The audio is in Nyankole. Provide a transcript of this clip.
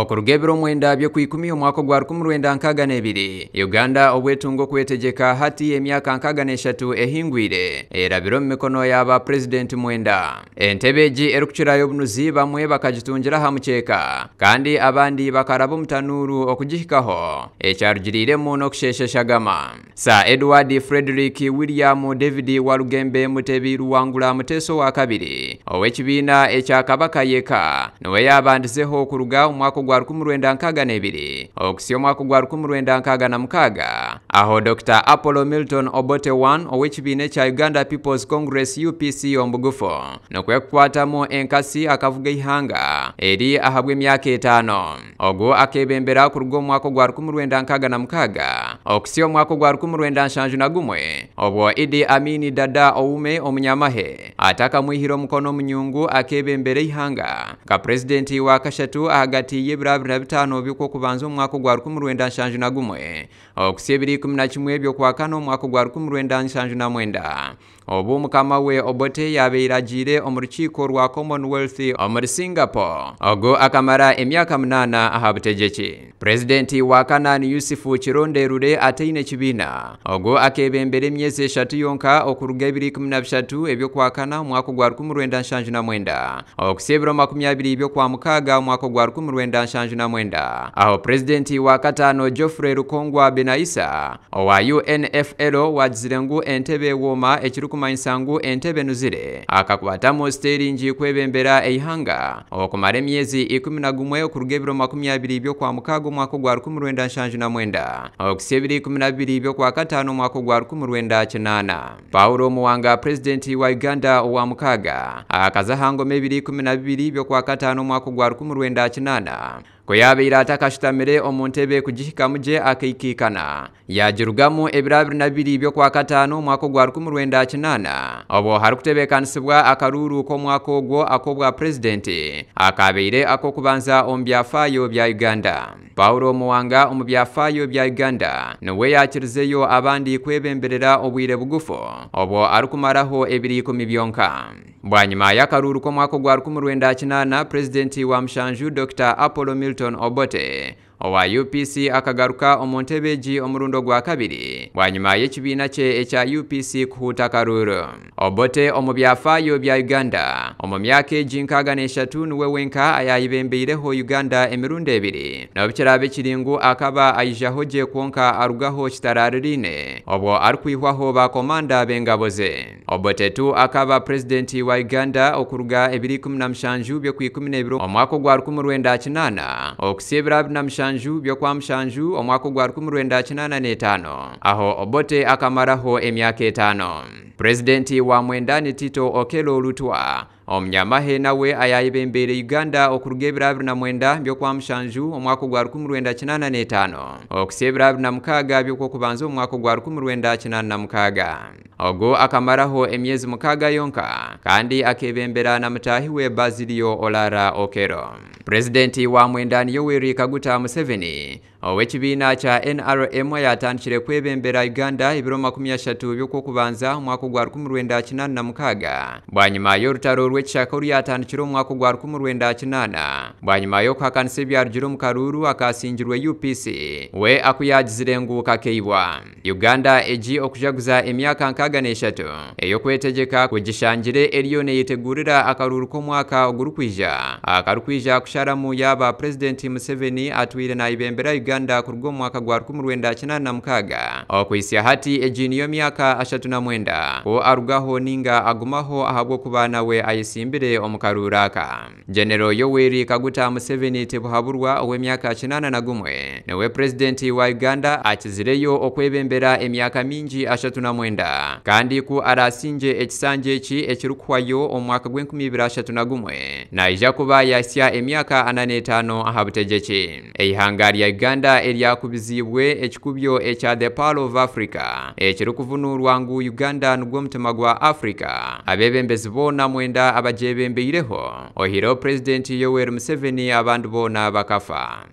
Okuruga ebiro 9 by'okwikumi omwaka ogwa 1962, Uganda obwetunga okwetegyeka hati emyaka 63 ehingwire erabire omu mikono y'aba purezidenti 9. Entebe egi erikukirayo obunuzi bamwe bakagitungira aha mukyeka kandi abandi bakaraba omu tanuuru okugihikaho ekyarugiriiremu n'okusheesha eshagama. Sir Edward Frederick William David Walugembe Mutebi Ruwangula Muteesa owa kabiri ow'ekibiina ekya Kabaka Yeka niwe yabandizeho kuruga omu mwaka ogwa 1962 okuhitsya omwaka ogwa 1966. Aho Dr. Apollo Milton Obote I ow'ekibiina ekya Uganda People's Congress UPC omu bugufu nikwo kukwatamu enkasi akavuga eihanga eri ahabw'emyaka 5. Ogwo akebembera kuruga omu mwaka ogwa 1966 okuhitsya omwaka ogwa 1971 obwo Idi Amin Dada Oume omunyamahe atakamwihire omukono omunyungu akebembera eihanga nka purezidenti wa kashatu ahagati y'ebiro 25 by'okwokubanza omu mwaka ogwa 1971 okuhitsya ebiro 11 by'okwakana omu mwaka ogwa 1979 obu mukama we Obote yabaire agiire omu rukiiko rwa Commonwealth omuri Singapore. Ogwo akamara emyaka 8 aha butegyeki. Purezidenti wa kana ni Yusufu Kironderure ataine kibiina. Ogwo akebembera emyezi 3 yonka okuruga ebiro 13 eby'okwakana omwaka ogwa 1979 okuhitsya ebiro 20 by'okwamukaaga omwaka ogwa 1979. Aho purezidenti wa kataano Geoffrey Rukongwa Binaisa owa UNFL wagizire ngu entebe wooma ekirikumanyisa ngu entebe nuzire akakwatamu siteringi kwebembera eihanga okumara emyezi 11 okuruga ebiro 20 by'okwamukaaga omwaka ogwa 1979 okuhitsya ebiro 12 by'okwakataano omwaka ogwa 1980. Paulo Muwanga purezidenti wa Uganda owa mukaaga akaza aha ngoma ebiro 12 by'okwakataano omwaka ogwa 1980 ku yabaire atakashutamire omu ntebe kugihikamu gye akaikaikana yagirugamu ebiro 22 by'okwakataano omwaka ogwa 1980 obwo harikutebekanisibwa akaruuru k'omwaka ogwo ak'obwa purezidenti akabaire ak'okubanza omu byafaayo bya Uganda. Paulo Muwanga omu byafaayo bya Uganda niwe yakirizeyo abandi kwebemberera obwire bugufu obwo arikumaraho ebiro 10 byonka. Bwanyima y'akaruuru k'omwaka ogwa 1980 purezidenti wa mushanju Dr. Apollo Milton Obote owa UPC akagaruka omu ntebe egi omurundo gwa kabiri bwanyima y'ekibiina kye ekya UPC kuhuuta akaruuru. Obote omu byafaayo bya Uganda omu myaka egi 63 niwe wenka ayayebembeireho Uganda emirundi 2 n'obu kiraabe kiri ngu akaba aijaho gye kwonka arugaho kitaraririine obwo arikwihwaho bakomanda b'engabo ze. Obote tu akaba purezidenti wa Uganda okuruga ebiro 17 by'okwikumi omwaka ogwa 1980 okuhitsya ebiro 27 by'okwamushanju omwaka ogwa 1985. Aho Obote akamaraho emyaka 5. Purezidenti wa mwenda ni Tito Okello Lutwa omunyamahe nawe ayayebembeire Uganda okuruga ebiro 29 by'okwamushanju omwaka ogwa 1985 okuhitsya ebiro 26 by'okwokubanza omwaka ogwa 1986. Ogwo akamaraho emyezi 6 yonka kandi akebembera na mutahi we Basilio Olara Okello. Purezidenti wa mwenda ni Yoweri Kaguta Museveni ow'ekibiina kya NRM yatandikire kwebembera Uganda ebiro 30 by'okwokubanza omwaka ogwa 1986 bwanyima y'orutaro rw'ekishaka oru yatandikire omwaka ogwa 1980 bwanyima y'okuhakanisa ebyarugire omu karuuru akasingirwe UPC we akuyagizire ngu kakeibwa. Uganda egi okujaguza emyaka 63 ey'okwetegeka kugishangire eriyo neyetegurira akaruuru k'omwaka ogurikwija akarikwija kusharamu yaba purezidenti Museveni atwire nayebembera Uganda kuruga omu mwaka gwa 1986 okuhitsya hati egi niyo myaka 39 ku arugaho ninga agumaho ahabw'okuba nawe ayesimbire omu karuuru aka. General Yoweri Kaguta Museveni Tibuhaburwa ow'emyaka 81 niwe purezidenti wa Uganda akizireyo okwebembera emyaka mingi 39 kandi ku arasinge ekisanja eki ekirikuhwayo omu mwaka gw'e2031 naija kuba yahitsya emyaka 45 aha butegyeki. Eihanga rya Uganda eryakubizibwe ekikubyo ekya The Pearl of Africa ekirikuvunuurwa ngu Uganda nigwo mutima gwa Africa. Abebembezi boona mwenda abagyebembeireho ohireho purezidenti Yoweri Museveni abandi boona bakafa.